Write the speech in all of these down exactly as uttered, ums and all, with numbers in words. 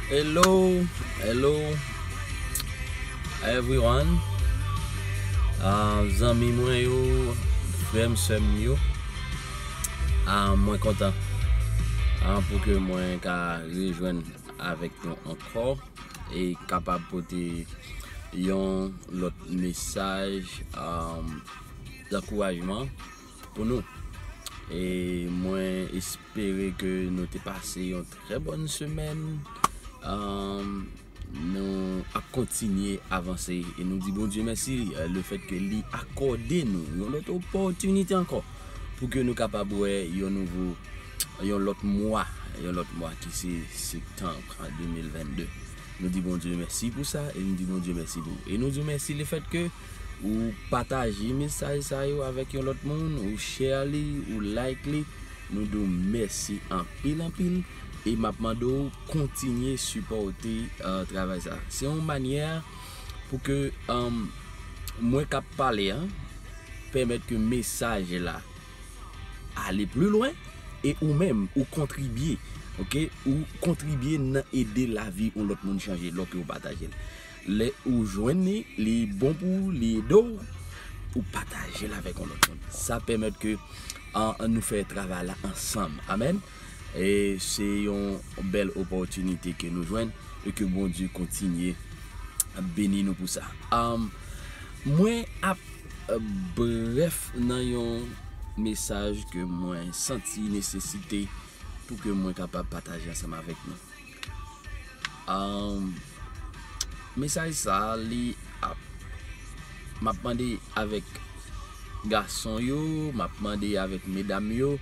Hello, hello, everyone. Ah, zanmi mwen yo, frè m, sè m yo. Ah, mwen kontan, ah, pou ke mwen ka rejwenn avèk nou ankò e kapab pote yon lòt mesaj, ah, dankourajman pou nou. E mwen espere ke nou te pase yon trè bòn semèn. Ahn, nou ap kontinye avanse e nou di Bondye mèsi, eh, lefèt ke li akòde nou yon lòt opòtinite ankò pou ke nou kapab wè yon nouvo, yon lòt mwa, yon lòt mwa ki se septanm de mil vennde. Nou di Bondye mèsi pou sa e nou di Bondye mèsi pou ou. E nou di w mèsi lefèt ke ou pataje mesaj sa yo avèk yon lòt moun, ou share li, ou like li. Nou di w mèsi anpil, anpil. E m ap mande w kontinye sipòte, eh, travay sa. Se yon manyè pou ke, em, mwen k ap pale an, pèmèt ke mesaj la ale pli lwen e ou menm, ou kontribye, oke? Ou kontribye nan ede lavi yon lòt moun chanje lè ke w pataje l. Lè ou jwenn li, li bon pou ou, li ede w, ou pataje l avèk yon lòt moun. Sa pèmèt ke, ah, nou fè travay la ansanm. Amèn. E se yon bèl opòtinite ke nou jwenn e ke Bondye kontinye beni nou pou sa. Am, mwen ap, eh, brèf nan yon mesaj ke mwen santi nesesite pou ke mwen kapab pataje ansanm avèk nou. Am, mesaj sa a, li ap, m ap mande avèk gason yo, m ap mande avèk medam yo,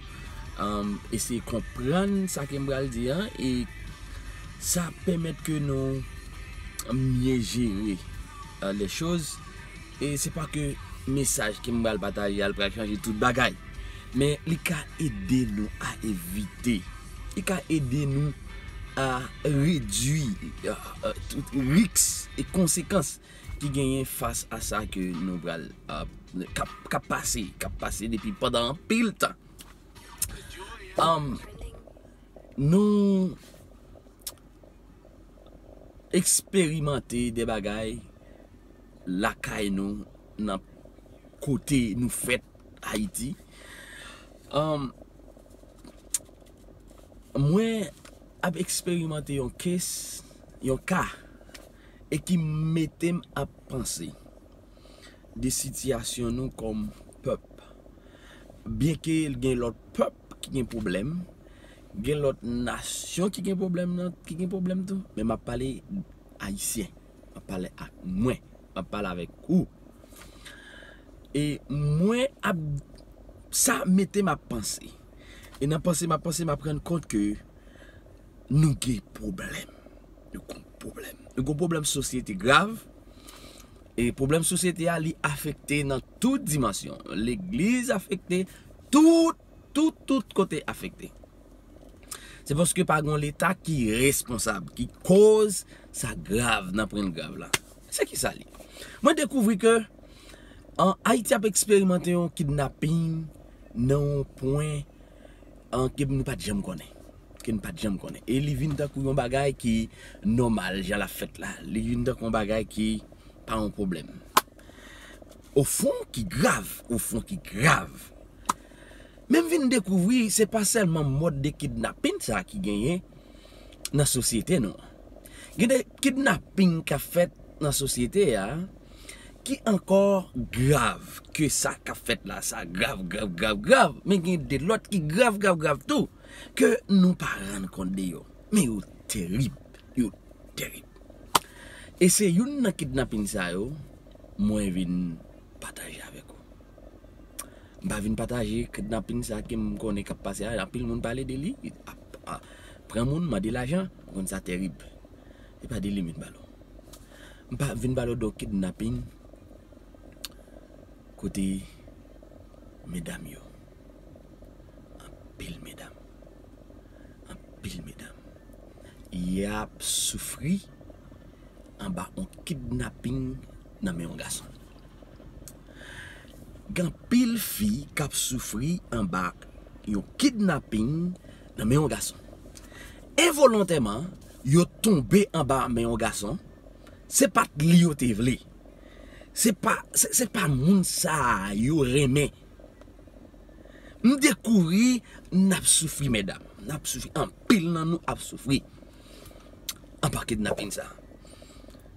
am, eseye konprann sa ke m pral di an, e sa pèmèt ke nou mye jere, eh, les choses. E se pa ke mesaj ke m pral pataje a, l pral chanje tout bagay. Men li ka ede nou a evite. Li ka ede nou a redui, eh, eh, tout risk e konsekans ki genyen fas a sa ke nou pral, eh, k ap, k ap pase, k ap pase depi pandan anpil tan. Am, nou eksperimante de bagay lakay nou, nan kote nou fèt, Ayiti. Am, mwen ap eksperimante yon kes, yon ka, e ki mete m ap panse de sitiyasyon nou kòm pèp. Byenke gen lòt pèp ki gen pwoblèm, gen lòt nasyon ki gen pwoblèm nan, ki gen pwoblèm tou, men m ap pale ayisyen. M ap pale ak mwen. M ap pale avèk ou. E mwen ap, sa mete m ap panse. E nan panse m ap panse, m ap rann kont ke nou gen pwoblèm. Nou gon pwoblèm. Nou gon pwoblèm sosyete grav. E pwoblèm sosyete a, li afekte nan tout dimansyon. Legliz afekte, tout, tout, tout kote afekte. Se paske pa gon Leta ki responsab, ki koz sa grav nan pwen grav la. Se ki sa li? Mwen dekouvri ke, an, Ayiti ap eksperimante yon kidnaping nan yon pwen, an, ke nou pa t janm konnen. Ke nou pa t janm konnen. E li vin tankou yon bagay ki nòmal, jan l ap fèt la. Li vin tankou yon bagay ki pa yon pwoblèm. Ofon ki grav, ofon ki grav. Men m vin dekouvri, se pa sèlman mòd de kidnaping sa ki genyen nan sosyete nou an. Gen de kidnaping k ap fèt nan sosyete a, ki ankò grav ke sa k ap fèt la. Sa grav, grav, grav, grav. Men gen de lòt ki grav, grav, grav tou, ke nou pa rann kont de yo. Men yo terib, yo terib. E se youn nan kidnaping sa yo, mwen vin pataje avèk ou. M pa vin pataje kidnaping sa ke m konnen k ap pase a. Anpil moun pale de li, ap, a, pran moun, mande lajan, ou konn sa terib. E pa de li m vin pale w. M pa vin pale w de kidnaping kote medam yo. Anpil medam. Anpil medam. Y ap soufri anba yon kidnaping nan men yon gason. Gen anpil fi k ap soufri anba yon kidnaping nan men yon gason. Envolontèman, yo tonbe anba men yon gason, se pa t li yo te vle. Se pa, se, se pa moun sa a yo renmen. M dekouvri n ap soufri, medam. N ap soufri. Anpil nan nou ap soufri anba kidnaping sa.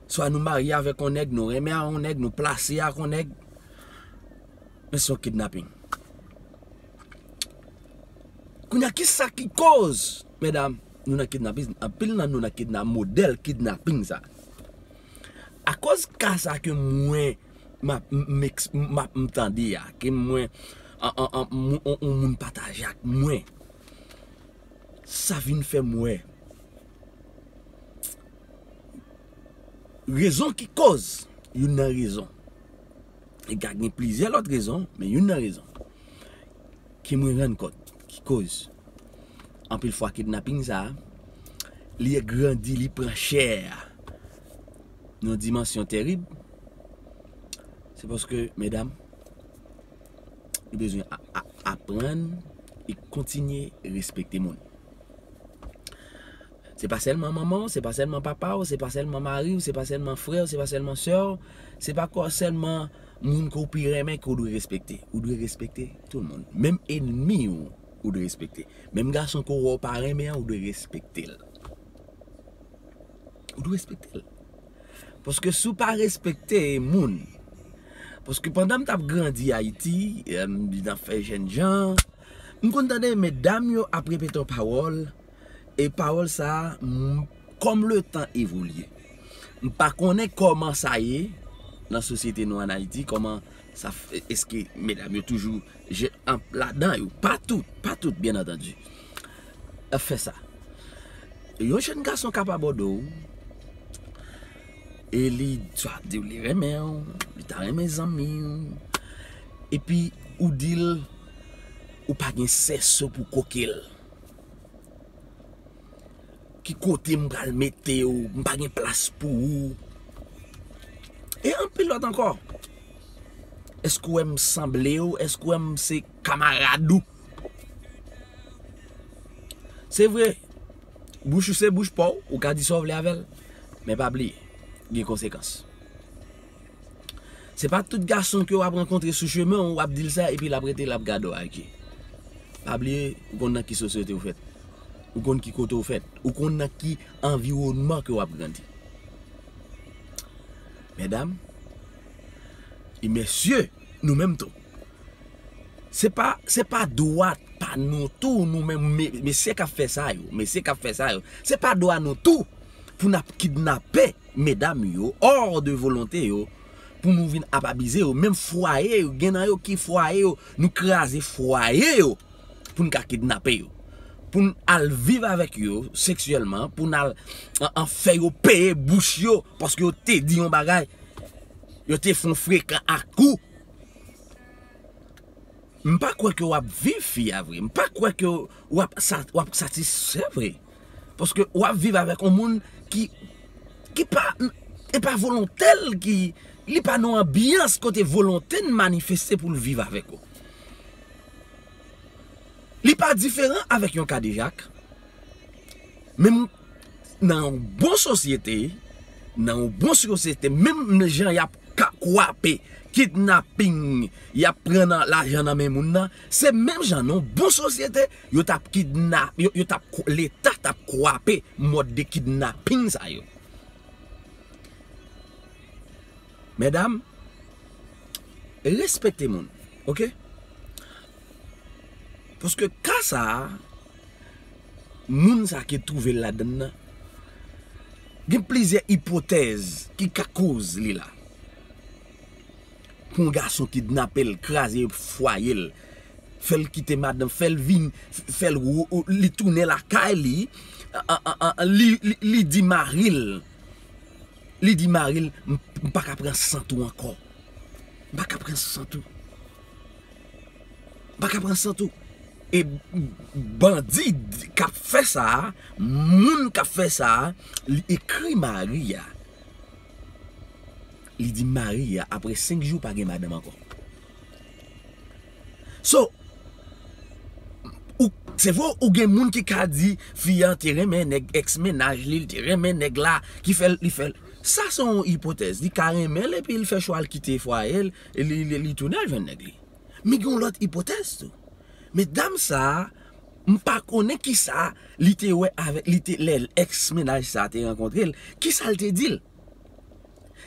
Swa nou marye avèk yon nèg, nou renmen a yon nèg, nou plase ak yon nèg, men se yon kidnaping. Kounye a, kisa ki koz, medam, nou nan kidnaping? Anpil nan nou nan kidna-, modèl kidnaping sa. Akoz ka sa ke mwen, m ap, m, m eks-, m ap, m tande a, ke mwen, an, an, an, m, on, on moun pataje ak mwen, sa vin fè m wè rezon ki koz, youn nan rezon. E ka gen plizyè lòt rezon, men youn nan rezon ke mwen rann kont ki koz anpil fwa kidnaping sa, li grandi, li pran chè nan yon dimansyon terib. Se paske, medam, nou bezwen a, a, aprann e kontinye respekte moun. Se pa sèlman manman w, se pa sèlman papa w, se pa sèlman mari w, se pa sèlman frè w, se pa sèlman sè w, se pa kò sèlman moun ke w pi renmen ke w dwe respekte. Ou dwe respekte tout moun. Menm ènmi w, ou dwe respekte. Menm gason ke w wè w pa renmen an, ou dwe respekte l. Ou dwe respekte l. Paske si w pa respekte moun, paske pandan m t ap grandi Ayiti, e, m t ap fè jèn jan, m konn tande medam yo ap repete yon pawòl, e pawòl sa a, m, kòm letan evolye, m pa konnen kòman sa ye nan sosyete nou ann Ayiti, kòman sa f-, èske medam yo toujou je-, an, ladan yo, pa tout, pa tout, byen antandi, ap fè sa. Yon jèn gason k ap abòde w, e li swa di w li renmen w, li ta renmen zanmi w, epi ou di l ou pa gen sèso pou koke l. Ki kote m pral mete w? M pa gen plas pou ou. E anpil lòt ankò. Èske w wè m sanble w? Èske w wè m se kamarad ou? Se vre, bouch ou se bouch pa w, ou ka di sa w vle avè l. Men pa bliye, gen konsekans. Se pa tout gason ke w ap rankontre sou chemen w, w ap di l sa, epi l ap rete, l ap gade w ak je. Pa bliye, ou konn nan ki sosyete w fèt. Ou konn ki kote w fèt. Ou konn nan ki anviwònman ke w ap grandi. Medam, e mesye, nou menm tou. Se pa, se pa dwa pa nou tou, nou menm, me-, mesye k ap fè sa yo, mesye k ap fè sa yo. Se pa dwa nou tou pou n ap kidnape medam yo, hors de volonté yo, pou nou vin ap abize yo. Menm fwaye yo, gen nan yo ki fwaye yo, nou kraze fwaye yo pou n ka kidnape yo. Pou n al viv avèk yo seksyèlman, pou n al, an, an, fè yo peye bouch yo, paske yo te di yon bagay, yo te fè yon frekan ak ou. M pa kwè ke w ap viv fi a vre. M pa kwè ke w ap sa-, w ap satisfè vre. Paske w ap viv avèk yon moun ki, ki pa, e pa volonte l ki, li pa nan yon anbyans kote volonte n manifeste pou l viv avèk ou. Li pa diferan avèk yon kadejak. Menm nan yon bon sosyete, nan yon bon sosyete, menm jan y ap ka-, kwape, kidnaping, y ap pran nan lajan nan men moun nan, se menm jan nan yon bon sosyete, yo t ap kidnap-, yo, yo t ap, Leta t ap kwape mòd de kidnaping sa yo. Medam, respekte moun, oke? Paske ka sa a, moun sa ki twouve l ladan l nan, gen plizyè ipotèz ki ka koz li la. Pou yon gason kidnape l, kraze fwaye l, fè l kite madanm, fè l vin, fè l wo-, li tounen lakay li, an, an, an, li, li, li di mari l, li di mari l, "M, m pa ka pran sant ou ankò. M pa ka pran sant ou. M pa ka pran sant ou." E bandi k ap fè sa a, moun k ap fè sa a, li ekri mari a. Li di mari a, "Apre senk jou, pa gen madanm ankò." So, ou, Se vre, ou gen moun ki ka di fi an te renmen nèg, ex mennaj li, li te renmen nèg la, ki fè l, li fè l. Sa se yon ipotèz. Li ka renmen l epi l fè chwa l kite fwaye l, e li, li, li tounen al jwenn nèg li. Men gen yon lòt ipotèz tou. Men dam sa a, m pa konnen kisa li te wè avèk, li te, lè ex mennaj sa a te rankontre l, kisa l te di l?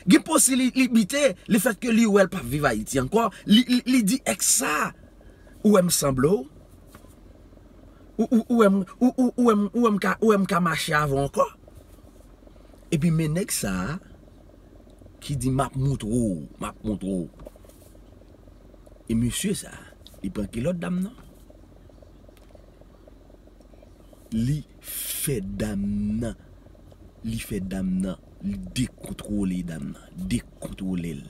Gen posibilite, lefètke li wè l p ap viv Ayiti ankò, li, li, li di ex sa a, ou wè m sanble w? Ou, ou, ou wè m, ou, ou, ou wè m, ou wè m ka, ou wè m ka mache avè w ankò? Epi men nèg sa a ki di, m ap montre w, m ap montre w. E mesye sa a, li pran kilòt dam nan. Li fè dam nan, li fè dam nan, li dekontwole dam nan, dekontwole l.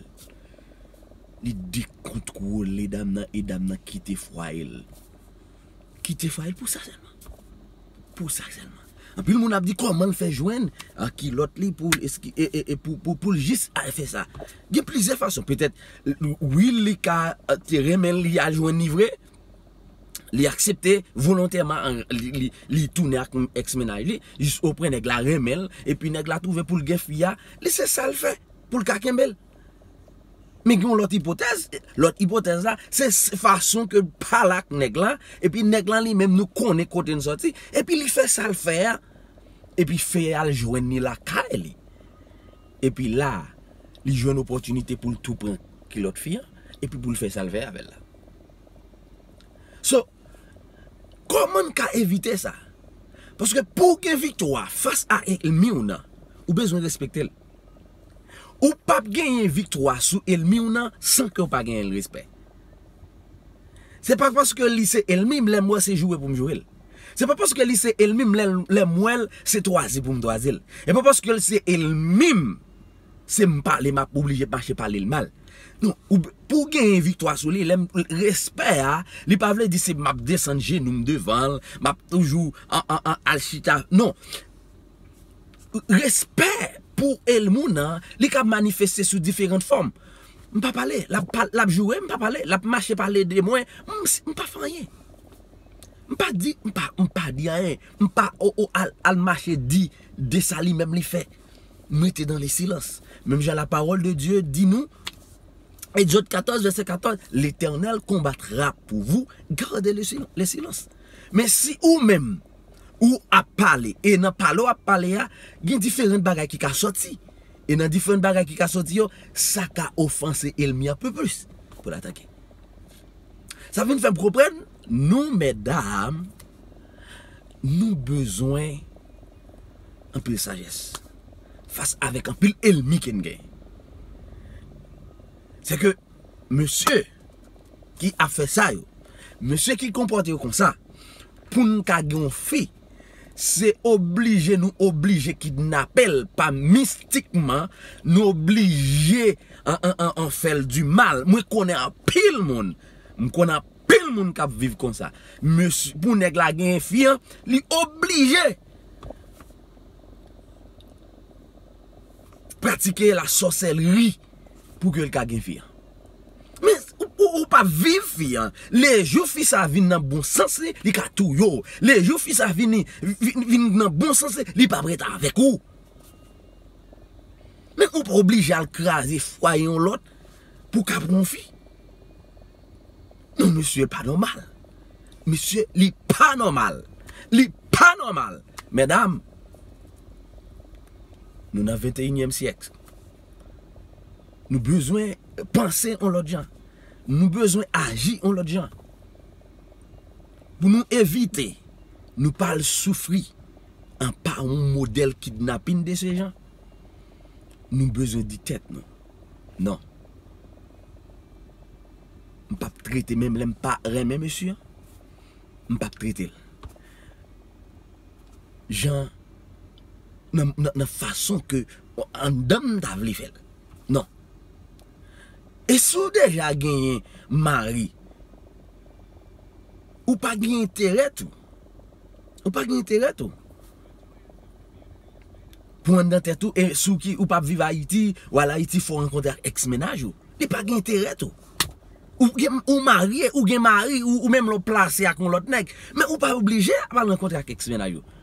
Li dekontwole dam nan e dam nan kite fwaye l. Kite fwaye l pou sa sèlman. Pou sa sèlman. Anpil moun ap di kòman l fè jwenn, a, kilòt li pou l eski-, e, e, e pou, pou, pou l jis al fè sa. Gen plizyè fason. Petèt, wi, li ka, a, te renmen l, li al jwenn li vre. Li aksepte volontèman, li, li, li tounen ak ex mennaj li, jis opre nèg la renmen l, epi nèg la twouve pou l gen fi a, li se sa l fè, pou l ka kenbe l. Men gen yon lòt ipotèz, lòt ipotèz la, se s-, fason ke l pale ak nèg la, epi nèg la li menm nou konnen kote n sòti, epi li fè sa l fè a, epi fè al jwenn li lakay li. Epi la, li jwenn opòtinite pou l tou pran kilòt fi an, epi pou l fè sa l fè avè l la. So, kòman n ka evite sa? Paske pou w gen viktwa fas a ènmi w nan, ou bezwen respekte l. Ou p ap genyen viktwa sou ènmi w nan san ke w pa genyen l respè. Se pa paske li se ènmi m, lè m wè l se joure pou m joure l. Se pa paske li se ènmi m, lè, lè m wè l se twaze pou m twaze l. E pa paske l se ènmi m, se m pale, m ap oblije mache pale l mal. Non, ou, pou w genyen viktwa sou li, lè m, respè a, li pa vle di se m ap desann jenou m devan l, m ap toujou an, an, an, al chita. Non. Respè pou ènmi w nan, li ka manifeste sou diferan fòm. M pa pale, l ap pa-, l ap joure, m pa pale, l ap mache pale de mwen, m, m pa fè anyen. M pa di, m pa, m pa di anyen. M pa o, o, al, al mache di de sa li menm li fè. M rete dans le silence. Menm jan la parole de Dieu di nou, Exode quatorze, verset quatorze, L'Éternel combattra pour vous, gardez le sil-, le silence. Men si ou menm, ou ap pale, e nan pale w ap pale a, gen diferan bagay ki ka sòti. E nan diferan bagay ki ka sòti yo, sa ka ofanse ènmi an pi plis pou l atake. Sa vin fè m konprann, nou, medam, nou bezwen anpil sajès fas avèk anpil ènmi ke n gen. Se ke mesye ki ap fè sa yo, mesye ki konpòte yo konsa, pou n ka gen yon fi, se oblije nou oblije kidnape l pa mistikman, nou oblije an, an, an, an fè l di mal. Mwen konnen anpil moun, m konnen anpil moun k ap viv konsa. Mesye, pou nèg la genyen fi an, li oblije pratike lasòsèlri pou ke l ka gen fi an. Men ou, ou, ou pa viv fi an. Lejou fi sa vin nan bon sans li, li ka touye w. Lejou fi sa vin, vin, vin nan bon sans li, li p ap ret avèk ou. Men ou pa oblije al kraze fwaye yon lòt pou ka pran yon fi. Non, mesye pa nòmal. Mesye, li pa nòmal. Li pa nòmal. Medam, nou nan venteyinyèm syèk. Nou bezwen panse yon lòt jan. Nou bezwen aji yon lòt jan. Pou nou evite, nou pa al soufri anba yon modèl kidnapin de se jan. Nou bezwen di tèt nou, non. M p ap trete, menm lè m pa renmen mesye an, m p ap trete l jan, nan, nan, nan fason ke anndan m ta vle fè l. Non. E si w deja genyen mari, ou pa gen enterè tou. Ou pa gen enterè tou. Pou anndan tèt ou, e si w ki, ou p ap viv Ayiti, w al Ayiti, fò w rankontre ak ex mennaj ou. Li pa gen enterè tou. Ou gen, ou marye, ou gen mari, ou, ou menm lè w plase ak yon lòt nèg. Men ou pa oblije ap al rankontre ak ex mennaj ou.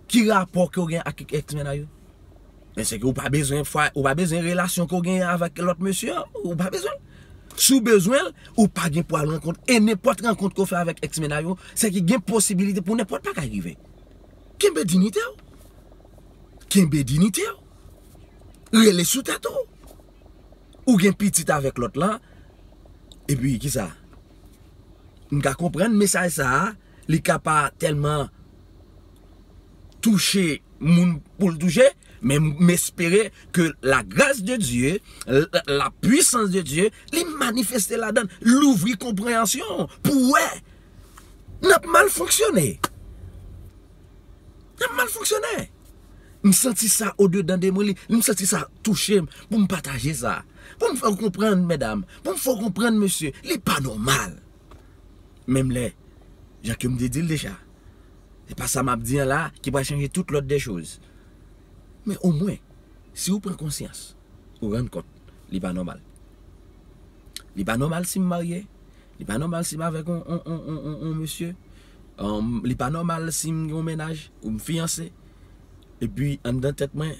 Ki rapò ke w gen ak ex mennaj ou? Men se ke ou pa bezwen fwa, ou pa bezwen relasyon ke w gen avèk lòt mesye an. Ou pa bezwen l. Si w bezwen l, ou pa gen pou al rankont. E nenpòt rankont ke w fè avèk ex mennaj ou, se ke gen posibilite pou nenpòt bagay rive. Kenbe diyite w. Kenbe diyite w. Rele sou tèt ou. Ou gen pitit avèk lòt lan. Epi kisa? M ka konprann mesaj sa a, li ka pa tèlman touche moun pou l touche, men m espere ke la grâce de Dieu, la, la puissance de Dieu, li manifeste ladan, louvri konpreyansyon pou wè n ap mal fonksyone. N ap mal fonksyone. M santi sa odedan de mwen, li, m santi sa touche m pou m pataje sa. Pou m fè w konprann, medam, pou m fè w konprann, mesye, li pa nòmal. Menm lè, jan ke m te di l deja, se pa sa m ap di an la ki pral chanje tout lòt de choz. Men omwen, si w pran konsyans, ou rann kont, li pa nòmal. Li pa nòmal si m marye, li pa nòmal si m avèk on, on, on, on, on, on mesye, um, li pa nòmal si m gen on mennaj ou m fiyanse. Epi anndan tèt mwen,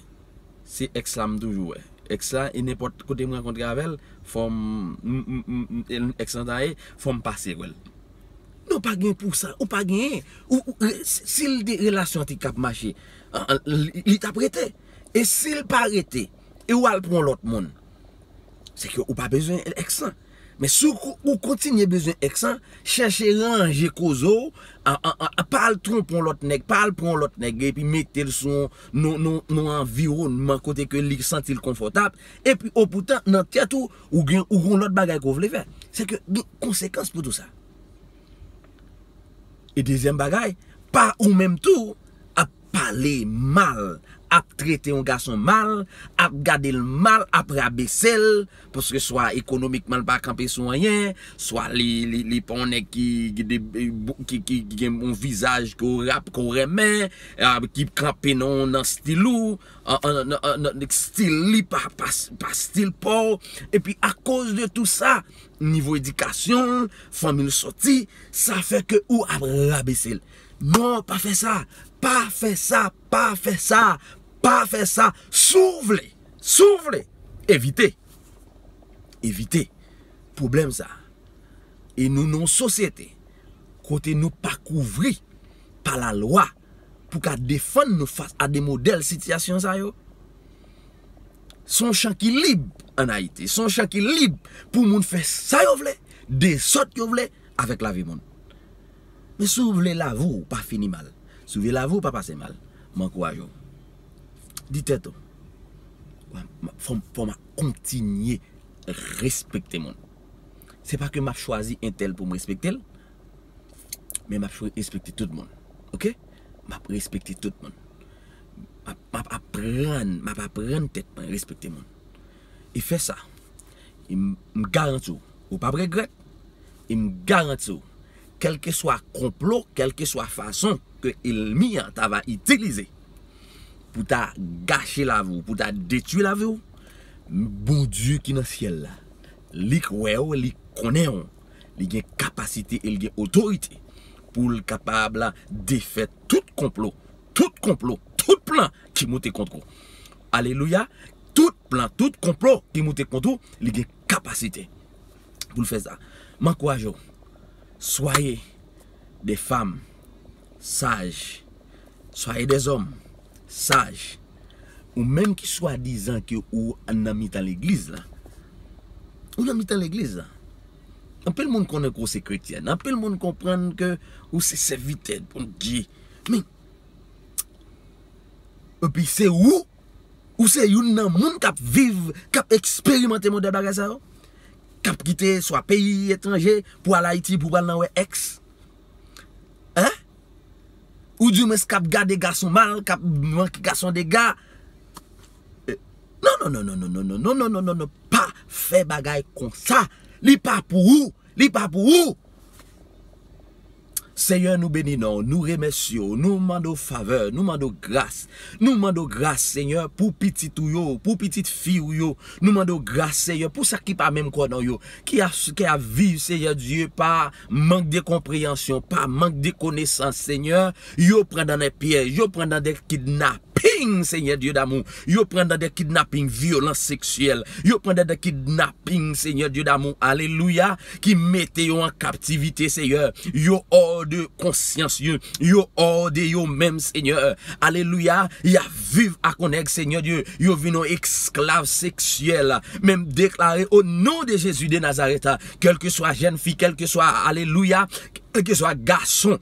se ex la m toujou wè. Ex la, e nenpòt kote m rankontre avè l, fò m, m, m, m, m, ex lan ta ye, fò m pase wè l. Non, pa gen pou sa, ou pa genyen. Ou, ou, re-, si, si l te, relasyon an te k ap mache, an, an, li, li t ap rete. E si l pa rete, e w al pran lòt moun, se ke ou pa bezwen ex lan. Men si w ko-, ou kontinye bezwen ex lan, chèche ranje koze w, a, a, a, a, pa al twonpe yon lòt nèg, pa al pran yon lòt nèg epi mete l sou yon, yon, yon, yon anviwònman kote ke li santi l konfòtab. Epi, opoutan, nan tèt ou, ou gen, ou gen yon lòt bagay ke w vle fè. Se ke gen konsekans pou tou sa. E dezyèm bagay, pa ou menm tou ap pale mal, ap trete yon gason mal, ap gade l mal, ap rabese l, paske swa ekonomikman l pa kanpe sou anyen, swa li, li, li pa yon nèg ki, ki, de- ki, ki, ki gen yon vizaj ke w rap, ke w renmen, a, ki kanpe nan, nan stil ou, an, an, an, an, an, stil li pa, pa, pa stil pa w. Epi akoz de tou sa, nivo edikasyon l, fanmi l soti, sa fè ke ou ap rabese l. Non, pa fè sa. Pa fè sa. Pa fè sa. Pa fè sa. Si w vle, si w vle, evite. Evite pwoblèm sa. E nou nan yon sosyete kote nou pa kouvri pa lalwa pou ka defann nou fas a de modèl sitiyasyon sa yo. Se yon chan ki lib ann Ayiti. Se yon chan ki lib pou moun fè sa yo vle, dezòd yo vle avèk lavi moun. Men si w vle lavi w pa fini mal, si w vle lavi w pa pase mal, m ankouraje w. Di tèt ou, fò m, fò m ap kontinye respekte moun. Se pa ke m ap chwazi entèl pou m respekte l, men m ap chwa-, respekte tout moun. Oke? M ap respekte tout moun. M ap, m ap aprann, m ap aprann tèt mwen respekte moun. E fè sa. E m, m garanti w, ou p ap regrèt. E m garanti w, kèlkeswa konplo, kèlkeswa fason ke ènmi an ta va itilize pou ta gache lavi w, pou ta detwi lavi w, Bondye ki nan syèl la, li k wè w, li konnen w, li gen kapasite e li gen otorite pou l kapab la defè tout konplo, tout konplo, tout plan ki moute kont ou. Alelouya! Tout plan, tout konplo ki moute kont ou, li gen kapasite pou l fè sa. M ankouraje w. Soyez des femmes sages. Soyez des hommes sages. Ou menm ki swadizan ke ou nan mitan legliz la. Ou nan mitan legliz la. Anpil moun konnen ke w se kretyèn. Anpil moun konprann ke ou se sèvitè Bondye. Men, epi se ou, ou se youn nan moun k ap viv, k ap eksperimante modèl bagay sa yo, k ap kite swa peyi etranje pou al Ayiti pou pral nan wè ex. Hein? Ou di mwens k ap gade gason mal, k ap manke gason dega. Eh, non, non, non, non, pa fè bagay konsa. Li pa pou ou, li pa pou ou. Senyè, nou beni non, nou remèsye w, nou mande w favè, nou mande w gras. Nou mande w gras, Senyè, pou pitit ou yo, pou pitit fi ou yo. Nou mande w gras, Senyè, pou sa ki pa menm kwè nan yo, ki ap, ki ap viv, Senyè Dye, pa mank de konpreyansyon, pa mank de konesans, Senyè. Yo pran nan de pyèj, yo pran nan de kidnaping, Senyè Dye damou. Yo pran nan de kidnaping, vyolans seksyèl. Yo pran nan de kidnaping, Senyè Dye damou. Alelouya. Ki mete yo an kaptivite, Senyè. Yo hors de konsyans yo. Yo hors de yo menm, Senyè. Alelouya. Y ap viv ak yon nèg, Senyè Dye. Yo vin yon esklav seksyèl. Men m deklare o non de Jezi de Nazarèt, kèlkeswa jèn fi, kèlkeswa, alelouya, kèlkeswa gason.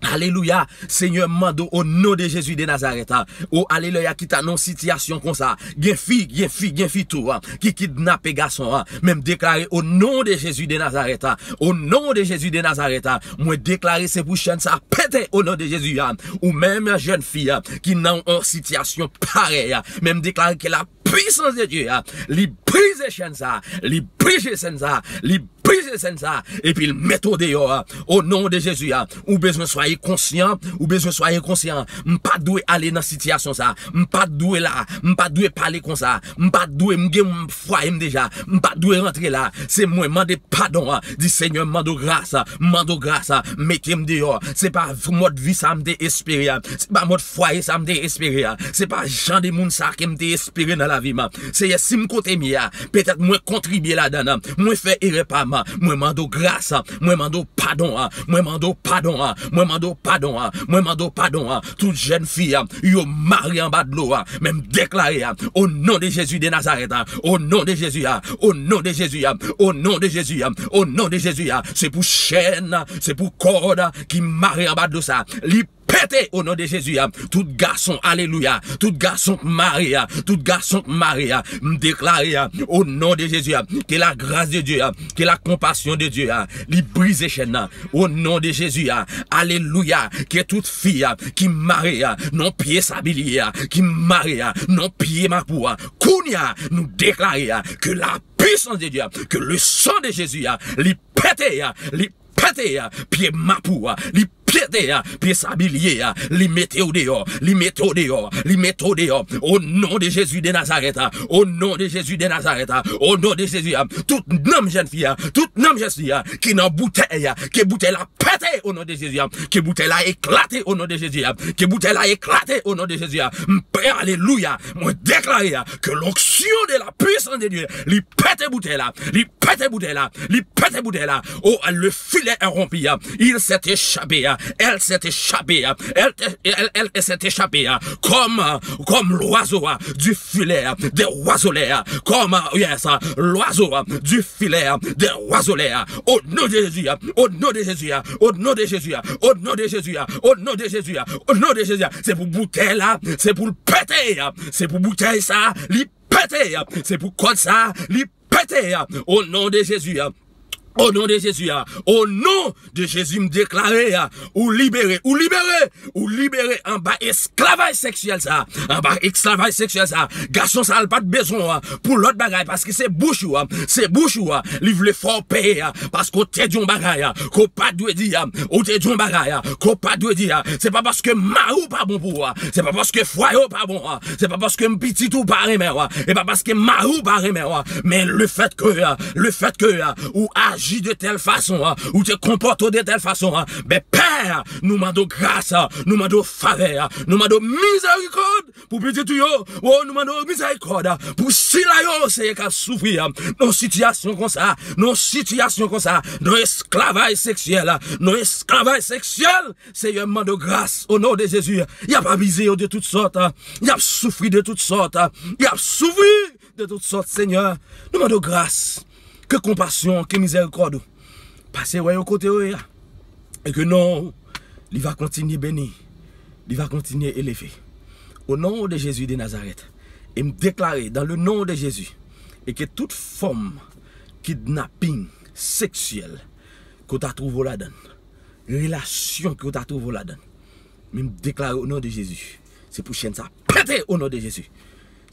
Alelouya. Senyè, m mande w, o non de Jezi de Nazarèt, a. O, alelouya, ki ta nan yon sitiyasyon konsa. Gen fi, gen fi, gen fi tou, a, ki kidnape gason, a. Men m deklare, o non de Jezi de Nazarèt, a. O non de Jezi de Nazarèt, a. Mwen deklare se pou chèn sa pete, o non de Jezi, a. Ou menm, jèn fi, a, ki nan yon sitiyasyon parèy, a. Men m deklare ke la puissance de Dieu, a, li brize chèn sa, li brize chèn sa, li brize chèn sa, epi l mete w deyò, a. O non de Jezi, a, ou bezwen swaye konsyan, ou bezwen swaye konsyan. M pa dwe ale nan sitiyasyon sa, m pa dwe la, m pa dwe pale konsa, m pa dwe, m gen fwaye m deja, m pa dwe rantre la. Se mwen mande padon, a, di Senyè, m mande w gras, a, m mande w gras, a, mete m deyò. Se pa mòd vi sa m te espere, a. Se pa mòd fwaye sa m te espere, a. Se pa jan de moun sa ke m te espere nan lavi m, a. Seyè, si m kote m ye a, petèt mwen kontribye ladan l, a. Mwen fè erè pa m, a. Mwen mande w gras, a. Mwen mande w padon, a. Mwen mande w padon, a. Mwen mande w padon, a. Mwen mande w padon, a. Tout jèn fi, a, yo mare anba dlo, a. Men m deklare, a, o non de Jezi de Nazarèt, a. O non de Jezi, a. O non de Jezi, a. O non de Jezi, a. O non de Jezi, a. Se pou chèn, se pou kòd ki mare anba dlo sa. Li pete o non de Jezi, a. Tout gason, alelouya, tout gason k mare, a, tout gason k mare, a, m deklare, a, o non de Jezi, a, ke la gras de Dye, a, ke la konpasyon de Dye, a, li brize chèn nan, o non de Jezi, a, alelouya, ke tout fi, a, ki mare, a, nan pye sabilye, a, ki mare, a, nan pye mapou, a, kounye a, nou deklare, a, ke la puissance de Dieu, a, ke le sang de Jésus, a, li pete, a, li pete, a, pye mapou, a, li pete, a, pye sabilye, a, li mete w deyò, li mete w deyò, li mete w deyò. O non de Jezi de Nazarèt, a, o non de Jezi de Nazarèt, a, o non de Jezi, a, tout nanm jèn fi, a, tout nanm jèn fi, a, ki nan boutèy, a, ke boutèy la pete o non de Jezi, a, ke boutèy la eklate o non de Jezi, a, ke boutèy la eklate o non de Jezi, a. M prè, alelouya, mwen deklare, a, ke l'onction de la puissance de Dieu, li pete boutèy la, li pete boutèy la, li pete boutèy la. Oh, le filet est rompu, a. Il s'est échappé, a. Elle s'est échappée, a. Elle, elle, elle s'est échappée, a. Comme, euh, comme l'oiseau, a, du filet, a, des oiselets, a. Comme, euh, yes, a, l'oiseau, a, du filet, a, des oiselets, a. Au nom de Jésus, a. Au nom de Jésus, a. Au nom de Jésus, a. Au nom de Jésus, a. Au nom de Jésus, a. Au nom de Jésus, a. Se pou boutèy la, se pou l pete, a. Se pou boutèy sa, li pete, a. Se pou kòd sa, li pete, a. O non de Jezi, a. O non de Jezi, a. O non de Jezi, m deklare, a. Ou libere, ou libere, ou libere anba esklavaj seksyèl sa, anba esklavaj seksyèl sa. Gason sa, l pa t bezwen, a, pou lòt bagay, paske se bouch ou, a, se bouch ou, a, li vle fè w peye, a, paske w te di yon bagay, a, ke w pa t dwe di, a, ou te di yon bagay, a, ke w pa t dwe di, a. Se pa paske mari w pa bon pou ou, a, se pa paske fwaye w pa bon, a, se pa paske pitit ou pa renmen w, a, e pa paske mari w pa renmen w, a, men le fait que, a, le fait que, a, ou aji de tèl fason, a, ou te konpòte w de tèl fason, a, ben, Pè, nou mande w gras, a, nou mande w favè, a, nou mande w mizerikòd pou pitit ou yo. O, nou mande w mizerikòd, a, pou sila yo, Seyè, k ap soufri, a, nan sitiyasyon konsa, nan sitiyasyon konsa, nan esklavaj seksyèl, a, nan esklavaj seksyèl. Seyè, m mande w gras, o non de Jezi. Y ap abize yo de tout sòt, a. Y ap soufri de tout sòt, a. Y ap soufri de tout sòt, Senyè. Nou mande w gras. Ke konpasyon, ke mizerikòd ou pase wè yo kote yo ye a. E ke non w, li va kontinye beni. Li va kontinye eleve. O non de Jezi de Nazarèt. E m deklare, dans le nom de Jésus, e ke tout fòm kidnaping seksyèl ke w ta twouve w ladan l, relasyon ke w ta twouve w ladan l, men m deklare o non de Jezi, se pou chèn sa pete o non de Jezi.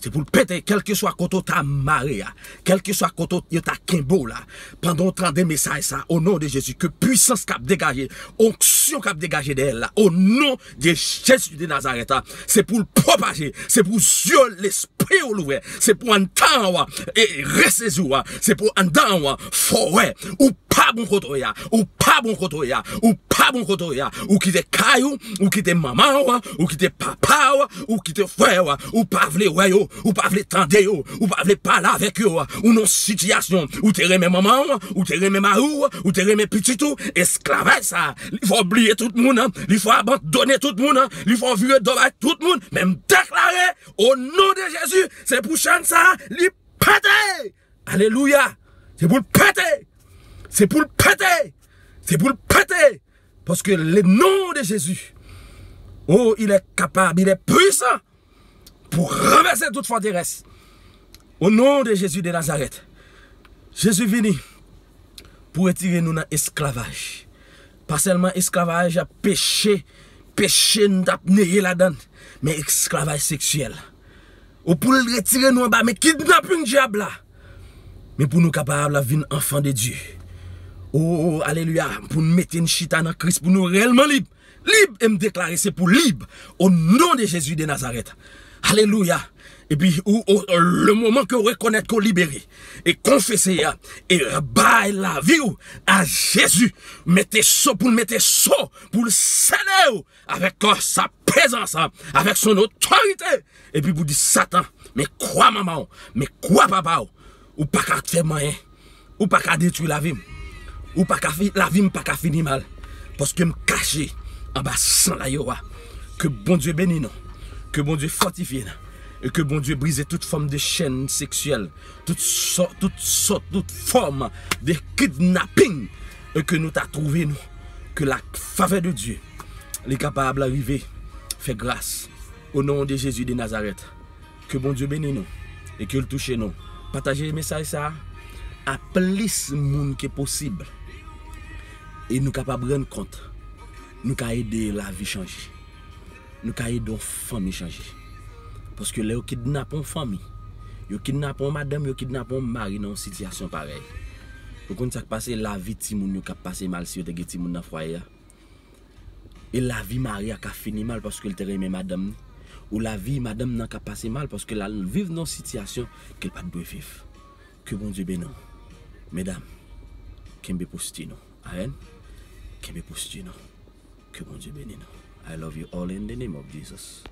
Se pou l pete, kèlkeswa kote w ta mare a, kèlkeswa kote yo ta kenbe w la. Pandan w tande mesaj sa, o non de Jezi, ke pwisans k ap degaje, onksyon k ap degaje dèyè l la, o non de Jezi de Nazarèt, se pou l pwopaje, se pou zye lespri w louvè, se pou anndan w e resezi w, se pou anndan w fò wè, ou pa bon kote w ye a, ou pa bon kote w ye a, ou pa bon kote w ye a, ou kite kay ou, ou kite manman w, ou kite papa w, ou kite frè w, ou pa vle wè yo, ou pa vle tande yo, ou pa vle pale avèk yo, ou nan sitiyasyon, ou te renmen manman w, ou te renmen mari w, ou te renmen pitit ou, esklavaj sa, li fè w bliye tout moun, li fè w abandone tout moun, li fè w vire do bay tout moun, men m deklare, o non de Jezi, se pou chenn sa, li pete! Alelouya! Se pou l pete! Se pou l pete! Se pou l pete! Paske le non de Jezi, oh, il est capable, il est puissant pour renverser toute forteresse. Au nom de Jésus de Nazareth. Jezi vini pou retire nou nan esklavaj. Pa sèlman esklavaj peche, peche n t ap neye ladan l, men esklavaj seksyèl. Ou pou l retire nou anba men kidnaping dyab la. Men pou nou kapab vin anfan de Dye. O, alelouya, pou n mete n chita nan Kris, pou nou reyèlman lib. Lib, e m deklare se pou lib. O non de Jezi de Nazarèt. Alelouya. Epi, ou, o, le moman ke w rekonèt ke w libere, e konfese a, e bay lavi w a Jezi, mete so pou l mete so, pou l sele w avèk kò sa prezans, avèk son otorite. Epi pou di Satan, men kwa manman w, men kwa papa w, ou pa ka fè m anyen. Ou pa ka detwi lavi m. Ou pa ka fi, lavi m pa ka fini mal. Paske m kache anba san layo a. Ke Bondye beni nou. Ke Bondye fòtifye nou. E ke Bondye brize tout fòm de chèn seksyèl, tout sò, tout sòt, tout fòm de kidnaping, e ke nou ta twouve nou. Ke la favè de Dye, li kapab rive fè gras. O non de Jezi de Nazarèt. Ke Bondye beni nou e ke l touche nou. Pataje mesaj sa a plis moun ke posib. E nou kapab rann kont. Nou ka ede lavi chanje. Nou ka ede yon fanmi chanje. Paske lè yo kidnape yon fanmi, yo kidnape yon madanm, yo kidnape yon mari nan yon sitiyasyon parèy. Ou konn sa k pase, lavi timoun yo k ap pase mal si yo te gen timoun nan fwaye a. E lavi mari a ka fini mal paske l te renmen madanm ni. Ou lavi madanm nan ka pase mal paske l al viv nan yon sitiyasyon ke l pa t dwe viv. Ke Bondye beni w. Medam, kenbe posti nou. Amèn. Kenbe posti nou. Ke Bondye beni nou. I love you all in the name of Jesus.